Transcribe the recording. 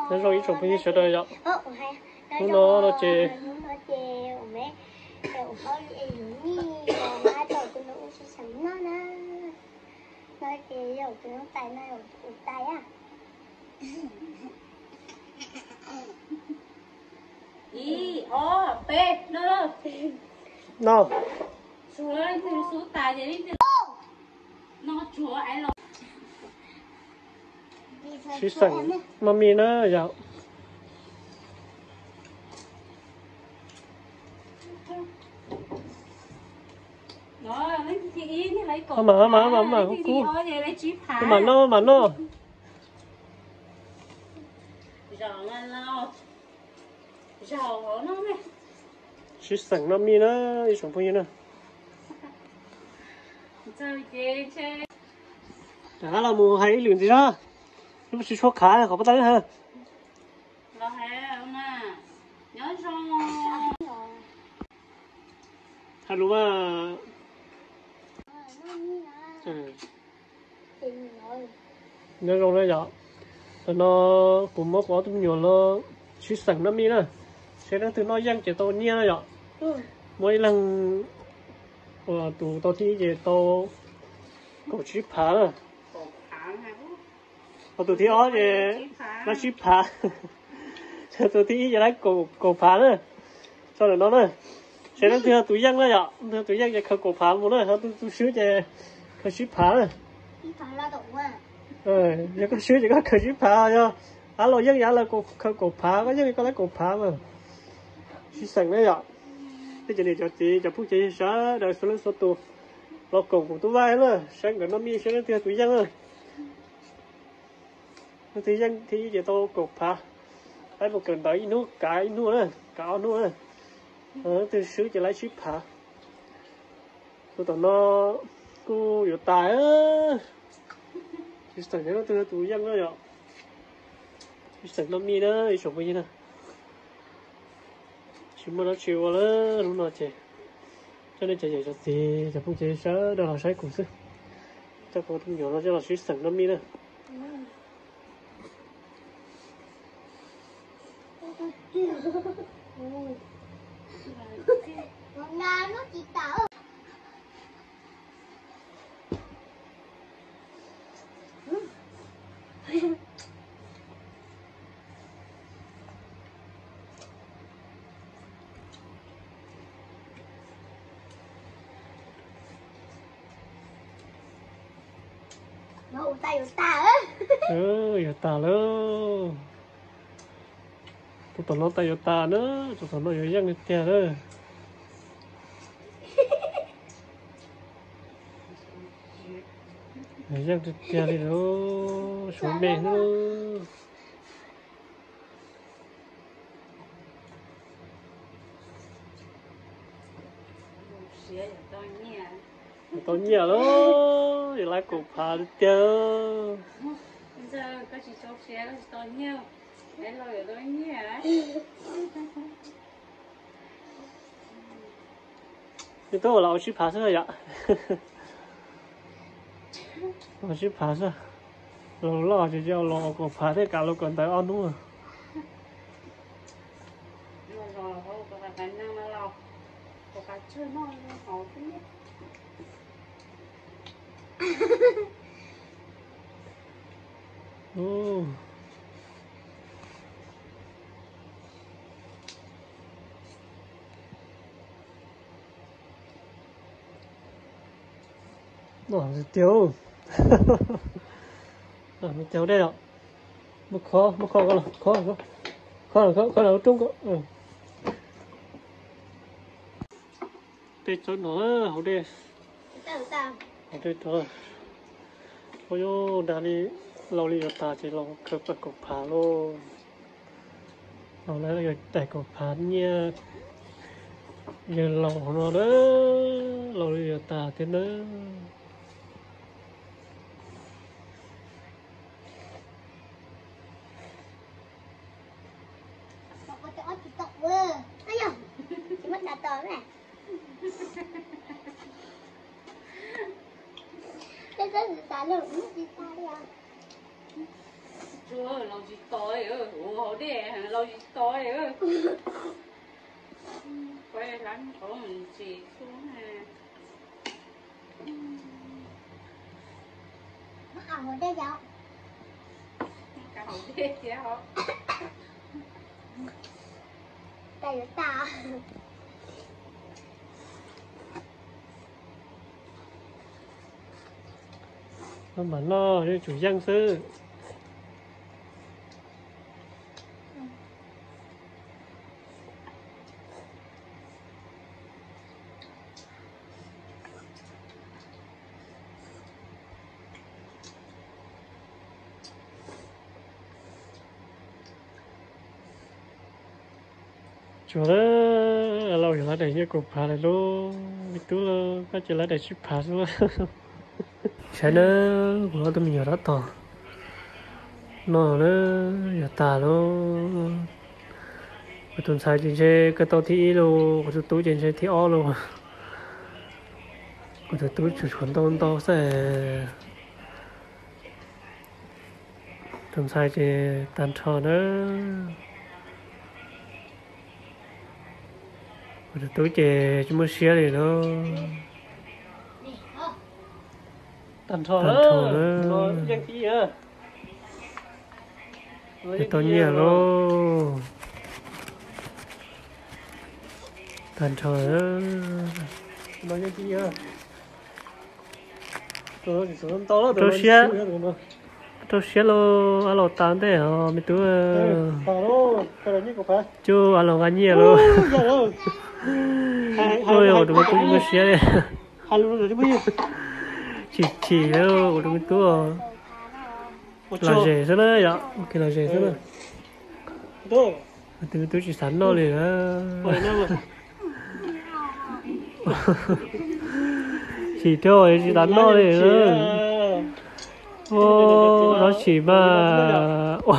Nyob zoo ib tsoom phooj ywg sawv daws yom. Hnub no no ces No. Sib xeem noj mij na yom. Mas mas mas mas kub, mas noj mas noj. Sib xeem noj mij na ib tsoom phooj ywg na. Rov qab los mus hais ib lwm ntxiv zog, lub tsis tshua qhav qhov pob tawb ha. Hais lus mas. Nyob zoo na yom. Tam no kuv muab kuv ob tug me nyuam los sib xeem noj mij na, seb leej twg noj yeej ces tau nyiaj na yom. Muab ib leeg uas tus tau thib ib ces tau kaum tsib phav na. Ho tus thib ob ces laib tsib phav. Tus thib ib ces laib kaum phav na. Tso ntawm no na, seb leej twg yog tus yeej na yom, leej twg yog tus yeej ces khaws kaum phav mus na, ho tus swb ces khaws tsib phav na. Yog koj swb ces koj khaws tsib phav, yog av los yeej yog av los khaws kaum phav, koj yeej koj laib kaum phav mas. Sib xeem na yom. Tej cov niam cov txiv cov phooj cov ywg sawv daws txhua leej txhua tus los koom kuv tub Vaj na, saib nkawd noj mij seb leej twg yog tus yeej na. Leej twg yeej thib ib ces tau kaum phav, laib mus kawm ntawv ib hnub kav ib hnub na, kav ob hnub na. Leej twg swb ces laib tsib phav. Tus tom no kuj yuav tas. Sib xeem seb leej twg yog tus yeej na yom. Sib xeem noj mij na ib tsoom phooj ywg na. Tsis muaj dab tsi ua lawm hnub no ces coj nej cov niam cov txiv cov phooj cov ywg sawv daws los saib kuv xwb. Coj kuv tus me nyuam no coj los sib xeem noj mij na. Yuav tas lawm. Tus tom no tas yuav tas na, tus tom no yuav yeej tiag tiag lawm. Yeej tiag tiag li lawm, suav me xwb. Tau nyiaj lawm, yuav laib kaum phav tiag. Yus twb ua los ua tsib phav xwb yom. Ua tsib phav xwb. Los loj ces los kaum phav thiaj kav los kawm ntawv ob hnub. Tiag, tiag dej os. Muab kho, muab kho, kho, kho, kho roob ko. Tej tsob no hauv dej, hauv dej rov. Ua yuav dag li, laus li yuav tas ces los khaws paj kaum phav lauj. Laus lawm yuav daig kaum phav nyiaj, yawg laus no na, laus li yuav tas thiab na. Laus tsis tos li, ua hauv dej laus tsis tos li. Peb hlab qhov mus ntsis xwb. Hauv dej yom. Hauv dej thiab os. Cai yuav tas. Noj mas noj, yeej tsum yeej xwb. Tsuas lauj, yog lawv daim nyiaj kaum phav lawm lauj, me tub lauj, koj ces lawv daim tsib phav xwb lauj. Saib na, kuv ob tug me nyuam rov tos no na, yuav tas lauj. Kuv tus ntxhais ces ntshe kawg tau thib ib lauj, kuv tus tub ces ntshe thib ob lauj. Kuv tus tub tsuas tshuav ntau ntau xwb. Tus ntxhais ces tag nrho na. Kuv tus tub ces tsis muaj siab li lauj. Tag nrho na. Tau nyiaj lauj. Tag nrho. Rau siab, rau siab lauj, a los tas ntej os me tub. Cuj, a los nqa nyiaj lauj. Ua rau me tub muaj siab li. Chim chim, ua rau me tub lom zem xwb na yom, ua kev lom zem xwb na. Tus me tub tsis xav noj li na. Chim thiab tsis xav noj li na. Ua dab tsi mas ua